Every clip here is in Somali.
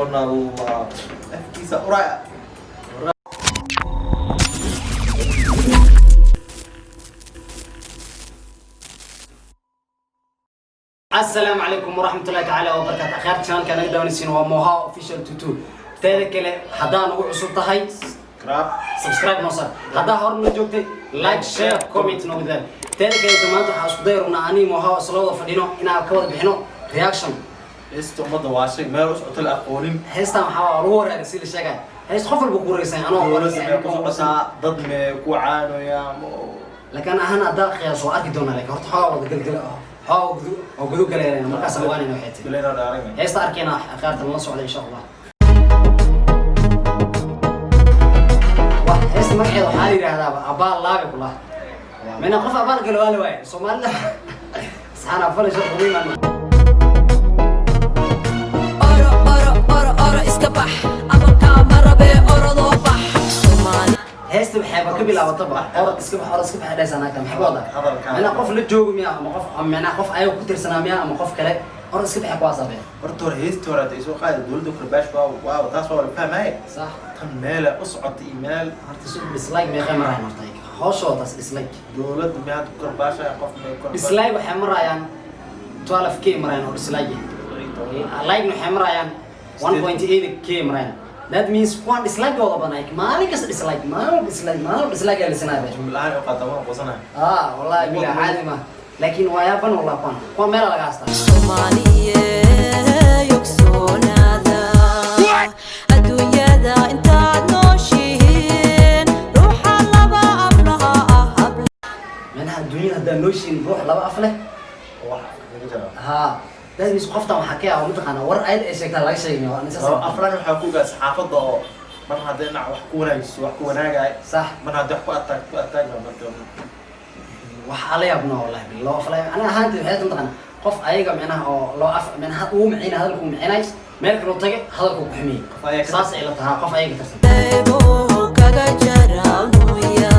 Xasbunallah, afkiisa uraya. Asalaamu calaykum waraxmatullahi tacaala wabarakaatu. Akhyaarta channelka naga daawanaysiin waa Moha Official 22. Teeda kale, haddaa nagu cusub tahay, Crap. subscribe noo saar. Haddaa hore noo joogtay, like, share, comment noogu daal. Teeda kaleeto, maanta waxaa isku day rabnaa anii Moha isla wada fadhino inaan ka wada bixino reaction. Heesta ummadda waa shay meel u socoto la aqoonin. Heestan waxaa waa lagu wareeray si la sheegay. Heest qof walba ku wareegsan anoo Dowladda mee ku socotaa, dad mee ku caanoyaa? Laakiin ahaan haddaa qiyaaso waa arki doonaa, laakiin horta xoogaa wada galgala, xoogaa gudu oo gudu galayna markaas ogaanayna waxay tahay. Bilayna dhaarayna. Heesta arkayna, akhyaarta nala socda insha Allah. Wah, heesta magaceeda waxaa la yidhaahdaaba abaal laabi kula mina qof abaal galo waa la waaye. Soomaalida saxana falasha ugu imaan. Oro, oro, oro, oro, iska bax, abalkaa ma rabee, orodoo bax, Soomaali. Heesta waxayba ka bilaabataba orod iska bax, orod iska bax dhaysa. Naagta maxay ka wadaa? Hadalkaa. Mina qof la joogo miya ama qof, mina qof ayaga ku tirsanaa miya ama qof kale orod iska baxe kuwaas abe? Horta hore heestii hore hadda isoo qaadi dowladda karbaash, waa taas, waa la fahmaye. Sax. Tan meele u socota iyo meel. Horta su dislike meeqay marayaan horta hooshoodaas dislike? Dowladda mee hadda ku karbaashaya, qof mee ku karbaashaya? Dislike waxay marayaan 12K marayaan oo dislike, like waxay marayaan 1.8K marayaan. That means kuwan dislike wada badan, like maalin kasta dislike, maalin dislike, maalin dislike ayaa lisanaya. Jumlahaan u qaata waan qosanaya. Ah, wallahi bilaa caadi ma, laakiin waa yaaban wallah, kuwan meela laga haystaa. Soomaaliye, ogsoonaada, adduunyada intaad nooshihiin ruuxa laba aflaha ah habla. Macnaha adduunyada haddaa nooshiin ruux laba af leh. Wax afka kaga jira. Ha, that means qoftan waxaa ka yaaba mataqaana war ayada ay sheegtaa laga sheegay waa Laba aflan waxaa ku ogaa saxaafadda oo mar hadday dhinac wax ku wanaajiso wax ku wanaagay, mar hadday wax ku ataag ku ataagna marka. Waxaa la yaabnaa wallahi bil loo aflay. Aniga ahaantii waxay mataqaana qof ayaga micnaha oo loo af micnaha uu micina hadalku micinay, meel kaloo tagay hadalku ku xumiyey. Qof ayaga ka Saas ay la tahaa, qof ayaga tirsan. Eeboo kaga jaranuya,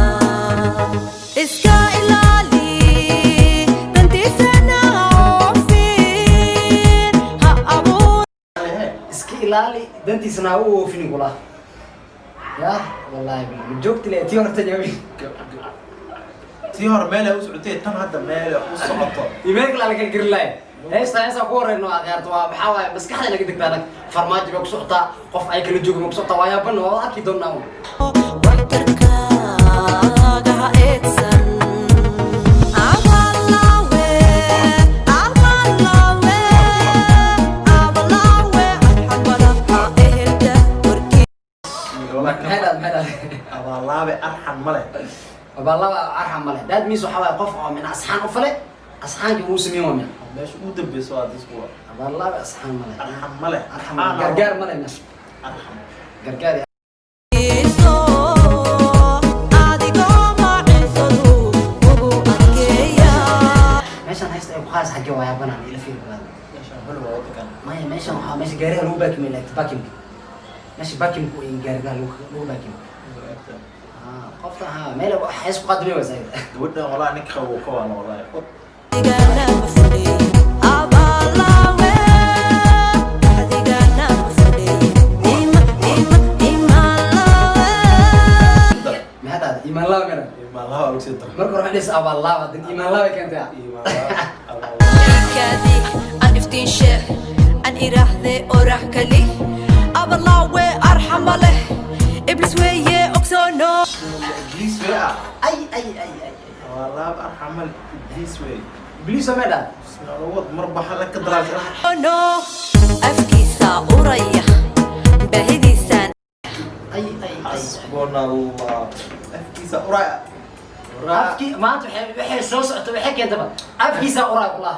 iska ilaali, dantiisana oofin ha abuur. Iska ilaali, dantiisana ha u oofinin kula ya. Wallahi bil ma joogti le tii horta jabi. Tii hore meel ay u socotay, tan hadda meel ay u socoto. Iyo meel kale la kala geri lahay. Heesta heestaa ku horeyno akhyaarta waa maxaa waaye? Maskaxda naga degtaa nag farmaajo bay ku socotaa, qof ay kala joogo bay ku socotaa. Waa yaaban, waa arki doonaa un. Waxtarkaaga ha eedsan. Abalaawe, abalaawe, abalaawe, arxamada ha ehelka warkii. Wallahi. Maxay dhahday? Maxay dhahday? Abaalaabe arxan ma leh. Abaalaba arxam male. That means waxaa waaye qof oo min asxaan u fale, asxaankii wuu sameyn waa miya? Meesha ugu dambeyso waa disku. Abaalaba asxaan male. Arxan ma leh. Arxam male, gargaar male meesha. Arxan. Gargaar. Adigoo maciisadu ugu adkeeya. Meeshan haysta ay ku qaas xagge waa yaabanaan ila fiir badan. Meeshan hol waa wadankan. Maya, meeshan waxaa meesha gaariga lagu baakimay, like baakimka, meesha baakimka iyo gaariga lagu baakimo. Ah, qofta ha meel hees ku qaadimay waa sayid. Gabadhan wallahi ninka qabo ka waala wallahi. Adigana ma fadhiyo abalaawe, adigana ma fadhiyo ima ima imalaawe. Maxaa dhahday? Iimaan laba mira. Imaan laha lagu sii daro. Marka hore waxay dhahaysa abaal laaba dan iimaan laba keentay. Imaan laha abaal. Kaadi aan iftiinshe aan iraahde orax kali, abalaawe arxama leh, iblis weeye, ogsoono. Ibliis wey ah. Ay ay ay ay. Abaalaab arxan ma leh, ibliis wey. Ibliis oo meedha. Bismillah, mar baxa la ka dalaasha. No, afkiisa uraya, baahidiisaan. Ay ay ay. Xasbunallah, afkiisa uraya. Afkii maanta waxay soo socota waxay keentaba afkiisa uraa kula.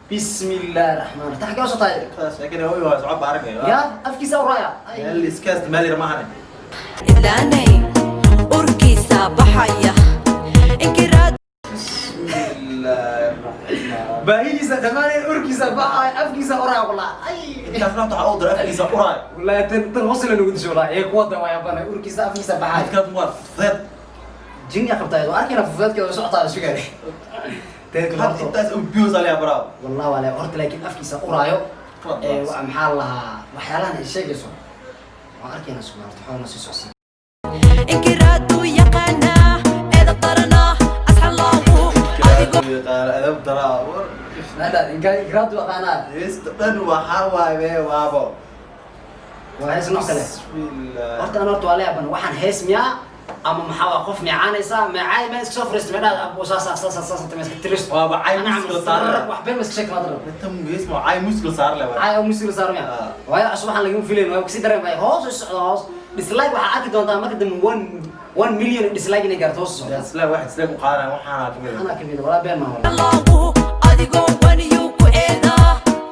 Bismi illaahi raxmaan raxiim, xagee u socotaay? Sheekada hooyo waa socod baa aragay. Ya, afkiisa uraaya. Ay. Meel iskaas meel yar maahane. Idlaanay urkiisa baxaya inkiraad. Bismillaahi raxmaan. Baahidiisa dhammaaneen, urkiisa baxaya, afkiisa uraaya kula. Ay. Intaas naxta waxaa u dara afkiisa uraaya. Wallahi tan hosla nagu disho wallahi ee kuwa waa yaabana urkiisa afkiisa baxaya. Midkaad muwaad fudeed. Jinga qabtaa oo arkayna fufudeedkeeda way socotaa sugaare. Teed Hadda intaas oo biyo saliya baraaw. Wallah wala horta, laakiin afkiisa uraayo. Qalad Ee, waa. Maxaa la lahaa waxyaalahan ay sheegayso waan arkayna sugan. Horta xoogna sii socsiin. Inkiraadu yaqaanaa, edab daranaa, asxan laawu adigoo. Adab daraa war. Ingraadu aqaanaa. Heesta dhan waxaa waaye be waabo. Waa hees nooc kale. Bismillah. Horta ana horta waa la yaaban waxaan hees miyaa ama maxaa waa qof meecaanaysa meecaay ma iska soo fariista meedhaada abu saas saas saas saas ma iska tiristo. Waaba cay Ana music la saaran. Wax been ma iska sheeg maadra. Inta hees ma cay music la saaran leh. Cay oo music la saaran miyaa? Ah. Waayo cusub waxaan lagama filayn, waa kasii dareen bay hoos u socda hoos. Dislike waxaa arki doontaa marka dambe 1 1 million dislike inay gaarto hoos u socda. Dislike wax dislike u qaadanaya waxaana kamid ah. Anaa kamid ah, walaa been maa walaa. Laawu adigoo waniyuu ku eedaa,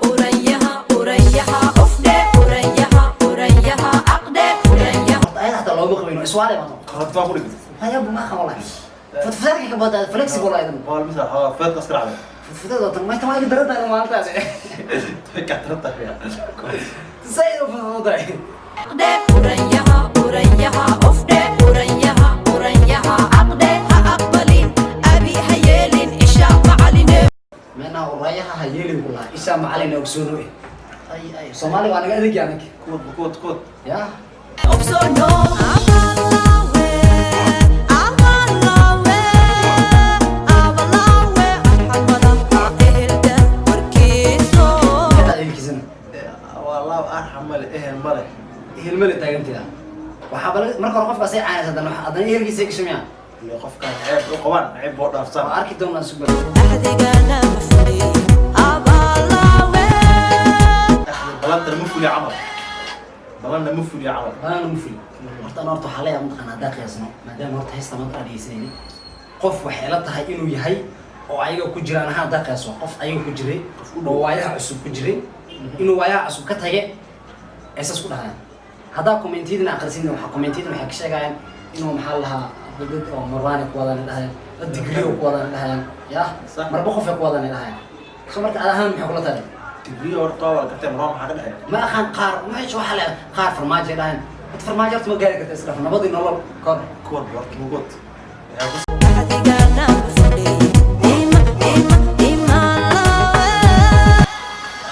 uranyaha uranyaha ufdhe, uranyaha uranyaha aqdhe, uranyaha. Horta ayada hataa looma qabin iswaale bato. Qalad baa ku dhigtay. Waxyaabo ma aqaan wallahi. Fudfudaadka ka badaa flexible aydan. Waa misal xoogaa feed qaskar cabe. Fudfudaad oo tan ma tan waa iga daran tahay maalintaas. Way ka daran tahay. Zaid u fudfudahay. Aqdhe, uranyaha uranyaha ufdhe, uranyaha uranyaha aqdhe, ha aqbalin abi, ha yeelin isha macaline. Meena urayaha ha yeelin ku lahaa isha macalin ogsoono eh. Ay ay. Soomaali waa naga adeeg anag. Kuwad kuwad kuwad. Ya. Ogsoono abalaawe, abalaawe, abalaawe, arxamada ehelka warkiiso. Xitaa ehelkiisana. Waa laa arxam male, ehel male. Ehel male taaganteeda. Waxaa bal marka hore qofkaas ay caanaysa haddana haddana ehelkiisa ay gasho miyaa? Ile qofkaan ceeb u qabaan, ceeb boo dhaafsan. Waa arki doonaa sugan. Axdigana ma fuliy abalaawe. Balantana ma fuliyo camal, balanna ma fuliyo camal. Balan ma fuliyo. Horta ana horta waxaa leeyahay mataqaanaa haddaa qiyaasno maadaama horta heesta maanta aan dhegeysanayni qof waxay la tahay inuu yahay oo ayaga ku jiraan ahaan haddaa qiyaaso qof ayaga ku jiray oo waayaha cusub ku jiray inuu waayaha cusub ka tage ay saas ku dhahayaan. Haddaa commentiyadina aqrisin waxaa commentiyadina waxay ka sheegayaan inuu maxaa la lahaa dad oo marwaani ku wadaan dhahayaan, dad digriyo ku wadaan dhahayaan ya. Sax. Marba qof ay ku wadaan dhahayaan. So marka ad ahaan maxay kula tahay? Digriyo horta waa gartay, marwaan maxaa ka dhexeeya? Ma aqaan, qaar meesha waxaa le qaar farmaajo ay dhahayn. Dad farmaajo horta ma gaari karta, isdhaf nabadii nolol kor. Kuwad horta kuwad waxay ku Axdigana ma fuliy ima ima imalaawe.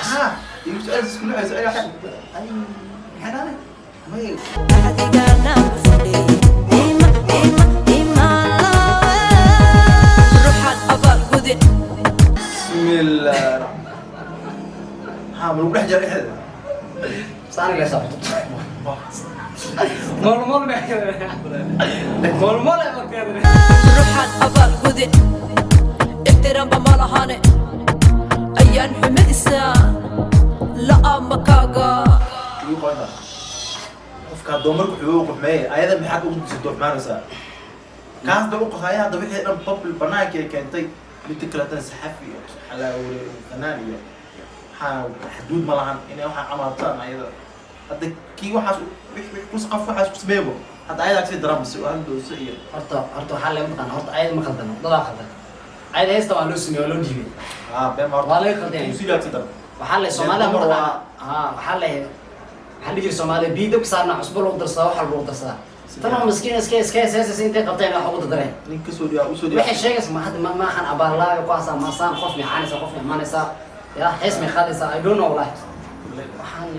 Ha igu su'aal isku leeyahay su'aal waxa Ay, maxaa dhahday? May. Axdigana ma fuliy ima ima imalaawe, ruuxan abaal gudin. Bismillah. Ha ma lagu dhex jira dhexdeeda? Saani la sabto mool mool mool mool ay waqtigeeda. Ruuxan abaal gudin ixtiraamba ma lahane, ayaan xumadiisa la'aama kaaga. Igu qoynta qofka hadduu marku xubo quxmeeye ayada maxaad ugu disito xumaanaysaa kaas da u qosaya. Hadda wixii dhan public banaanka ay keentay. Midda kaletana saxafi iyo xalaawle fanaan iyo waxaa xuduud ma lahan inay waxaa camaltaan ayada. Hadda kii waxaas wix qof waxaas ku sameeybo hadda ayadaa kasii daran base hal dooso iyo. Horta waxaa le mataqaana horta ayada ma khaldano, dadaa khaldan. Ayada heesta waa loo sameeyey, waa loo dhiibay. Ah, been horta. Waa laga khaldan. Usii kasii daran. Waxaa le Soomaaliya Dumar mataqaana waa- ha waxaa le waxaa dhihi jiray Soomaaliya biyo dabka saarna cusbo lagu darsadaa, wax walba lagu darsadaa. Tan oo miskiin iska hees intay qabteen wax ugu dardareen. Nin kasoo dhiyaa usoo dhiyaa. Waxay sheegaysa ma hadda ma ahan abaarlaayo kuwaasaa maasaan qof miixaanaysa, qof miixmaanaysa ya hees may qaadaysaa. I don't know wallahi waxaan.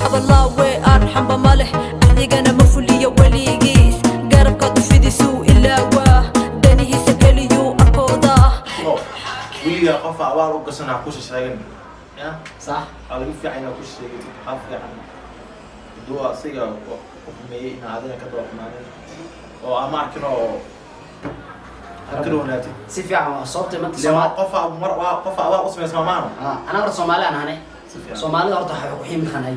Abalaawe arxamba ma leh, axdigana ma fuliyo weligiis, garabkaad u fidisuu ilaawaa, danihiisa keliyuu arkooda. Weligaa qofa abaal u gashan ha ku sheegan ya. Sax. Waxaa laga fiican inaad ku sheegatid. Waxaa fiican hadduu asiga ku xumeeyey inaa adina ka daba xumaanin oo ama arkin oo ka dhownaatid. Si fiican waa sababtay maanta Ile waa Soomaali qofa mar waa qofa abaal u samaysa maamaano. Ah, anaa horta Soomaali aan ahanay. Si fiican. Soomaalida horta waxay ku xiimi taqaanay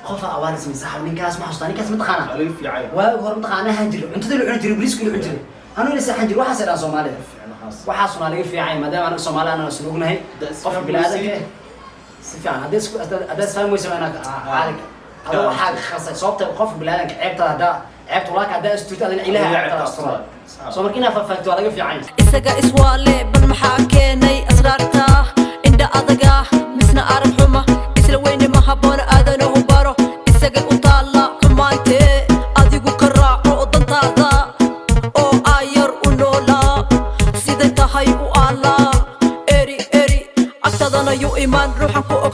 qofa abaal samay saxab ninkaas ma xasuustaa ninkaas ma taqaanaa? Waa laga fiican. Waagi hore mataqaanaa ahaan jiray cuntadii la cuni jiray, bariiska la cuni jiray, anuu ila seexan jiray, waxaas dhaan Soomaalida. Fiican waxaas. Waxaasuna laga fiican maadaama anaga Soomaali anana isla ognahay. Haddaa is qofka fahmi bini'aadamka weysid. eh si fiican haddii isku haddaa isfahmi weysa waa inaad caalig adoo waxaa khasay sababta qofka bini'aadamka ceebtada haddaa ceebta walaaka haddaa isturto adina Ilaahay Adiga ceebtada ceebta astura. astura. Soo marka inaad faahfaahto waa laga fiican yahay. Isaga iswaale bal maxaa keenay asraarta indha adaga misna arag xuma isla weyne ma habboona aadanahu baro isagay u taalla xumaantee adigu ka raaco dantaada oo aayar u noolaa siday tahay u aallaa eri eri agtadana yu imaan ruuxan ku og.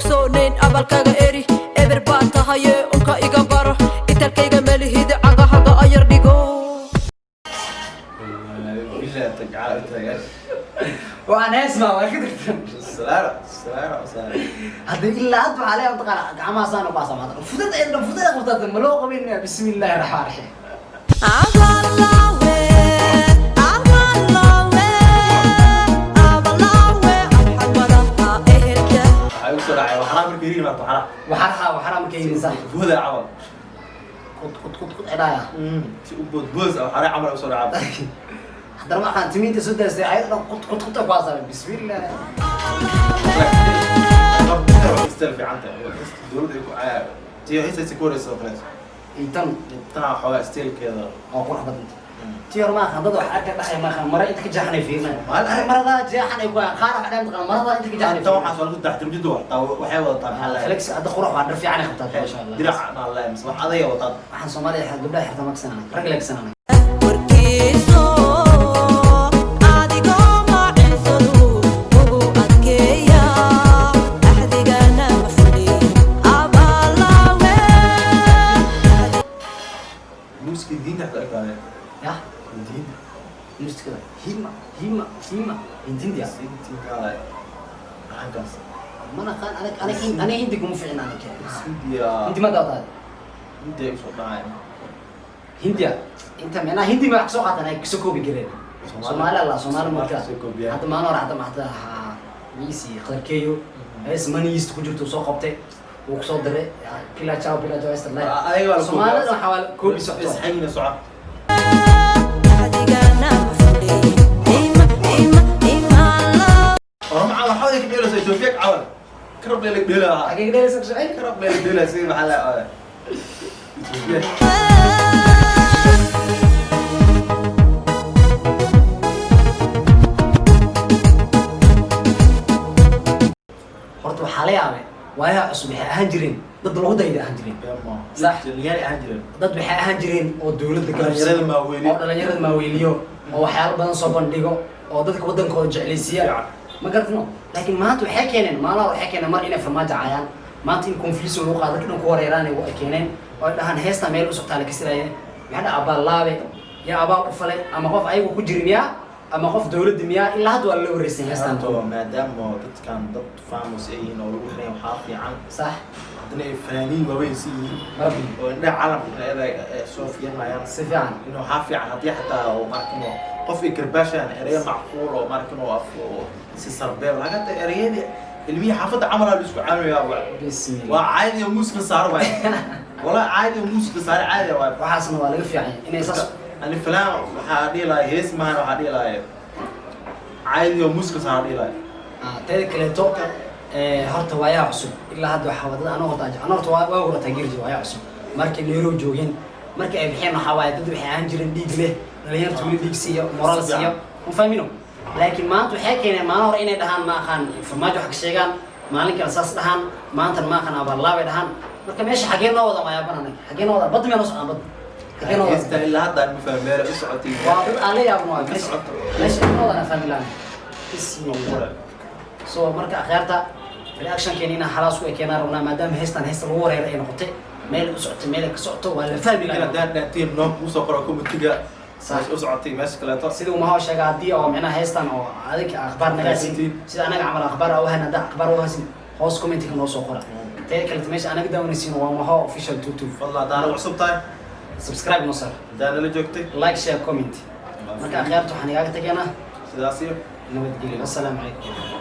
Hadda ilaa hadda waxaa leeyahay, mataqaana, gacmahaasaan ku asamaada fudad ay dhan fudad qabtaa, ma loo qabin. Bismi illaahi raxmaan raxiim. Abalawe, abalawe, abalawe, arxabadaha ehelka. Waxaa igu soo dhacay waxaraa markay yiri maarta waxaraa. Waxaraha, waxaraa markay yidhi, sax. Booda camal. Qud qud qud qud cidhaaya. Si u bood boos ah waxaraa camal igu soo dhacay. Haddana ma aqaan timiinta soo daastay ayada dhan qud qud qud ku asamay. Bismillah. Style fiican tahay dowladda ay ku caayo tiyo heesaysa ku horeysa oo kaleeto. Intan. Tanaa xoogaa stylekeeda. Oo qurux badanta. Tii hore ma aqaan, dad wax arka dhaxay, ma aqaan mara inta ka jeexanay fiirinay. Maalin- Maradaa jeexan ay ku qaar wax dhan taqaan maradaa inta ka jeexanay. Tan waxaa soo lagu daxtirjidda wataa, waxay wadataa, maxaa la Flex hadda qurux waa, dhar fiican ay qabtaa, masha Allah. Dirac maa la mise wax adaya wataa. Waxaan Soomaaliya gabdhaha xirta maksanana, rag leegsanana. Warkiiso adigoo macinsadu ugu adkeeya, axdigana ma fuliyo abalawe. Muusikii diinta xataa egtahay. Ya. Diinta. Muusikada hima hima hima hindiya. Diinta caankaas. Ma naqaan anig, anig anig hindi kuma fiicna anig. Hindiya. Hindi ma daawataad? Hindiya igu soo dhacay. Hindiya inta micnaha hindi ma wax soo qaatan ay kasoo koobi kareen. Soomaali allah Soomaali marka. Soo koobiyaan. Hadda maalin hore hadda miisi qadarkeeyo hees maniist ku jirto soo qabtay, wuu kusoo diray bila ciao bila ciao heesta live. Ayaga waa la Soomaalida waxaa waa koobi socoto. Isxayna soco. Axdigana ma fuliyo ima ima ima. Oroma camal waxaa ka dheelaysa Ethiopia camal karab dheela dheela. Xagee ka dheelaysa ku socon? Karab dheela dheela si maxaa la Ethiopia. Horta waxaa la yaabay waayaha cusub waxay ahaan jireen dad lagu dayda ahaan jireen. Sax. Dhalinyaro ahaan jireen. Dad waxay ahaan jireen oo dowladda Dhalinyarada maaweeliyo. Oo dhalinyarada maaweeliyo, oo waxyaalo badan soo bandhigo, oo dadka waddankooda jeclaysiiya. Fiican. Ma garatno, laakiin maanta waxay keeneen, maalmaha waxay keeneen mar inay farmaajo caayaan, maanta in confusion lagu qaado, dadka dhan ku wareeraan ay keeneen, oo ay dhahaan heesta meel u soctaa la kasiraaye. Maxaa dhaca? Abaallaabe yaa abaal u falay, ama qof ayagu ku jirin yaa, ama qof dowladda miyaa? Ilaa hadda waa lala wareysan heestan. Sababtoo maadaama dadkan dad famous ay yihiin oo lagu xiran yahay, waxaa fiican haddana ay fanaaniin waaweyn si yihiin Rabbi oo indhaha caalamka ayada ay soo fiirinayaan. Si fiican. In waxaa fiican haddii xataa oo maarkin oo qof ay karbaashaan ereyo macquul oo maarkin oo af oo si sarbeeb laga ta ereyadii ilmihii xaafadda camalaa la isku caawinayaa waa. Bismillah. Waa caadi oo muuska saaro waay, walaa caadi oo muuska saaro caadi waay. Waxaasna waa laga fiican yahay inay saas. Ani filaan waxaa dhihi lahay hees maahan, waxaa dhihi lahay caadi oo muuska saaro dhihi lahay. Ah, teeda kaleeto horta waayaha cusub ilaa hadda waxaa wadada anoo horta anoo horta waa hore taageeri jiray waayaha cusub markay Nairobi joogeen, markii ay bixeen. Waxaa waaye dad waxay ahaan jireen dhiig leh, dhalinyarta weli dhiig siiyo, moral siiyo, ma fahmino. Laakiin maanta waxay keeneen maalin hore inay dhahaan, ma aqaan, farmaajo wax ka sheegaan, maalin kale saas dhahaan, maantana ma aqaan abaalaabay dhahaan. Marka meesha xagee noo wadan? Waa yaaban anaga, xagee noo wadan? Badda miyaa noo socdaan? Badda xagee noo wadan? Heesta ilaa hadda aan ma fahmin meel ay u socotay. Waa dad aan la yaabno waa Ka meesha socoto. Meesha noo wadan aan fahmi lahayn. Bismillah. So marka akhyaarta, reactionkeena inaan xalaas ku ekeenaan rabnaa, maadaama heestan heesta lagu wareeray ay noqotay. Meel u socotay, meel ay ka socoto waa la fahmi in lahaa. haddaan dhaantiin noo kusoo qoro commentiga meesha u socotay, meesha kaleeto. Sida uu mahoo sheega, haddii oo micnaha heestan oo adig akhbaar naga sin, sida anaga camal akhbaar aa uhayn, haddaa akhbaar uhasin, hoos commentiga noo soo qora. Teeda kaleta meesha anaga daawanaysiin waa Maho Official 22. Fadlan haddaan nagu cusub tahay, subscribe noo saar. Haddaan nala joogtay, like, share, comment. Marka akhyaarta waxaan igaaga tegaynaa sidaas iyo nabadgelyo. Wassalaamu calaykum.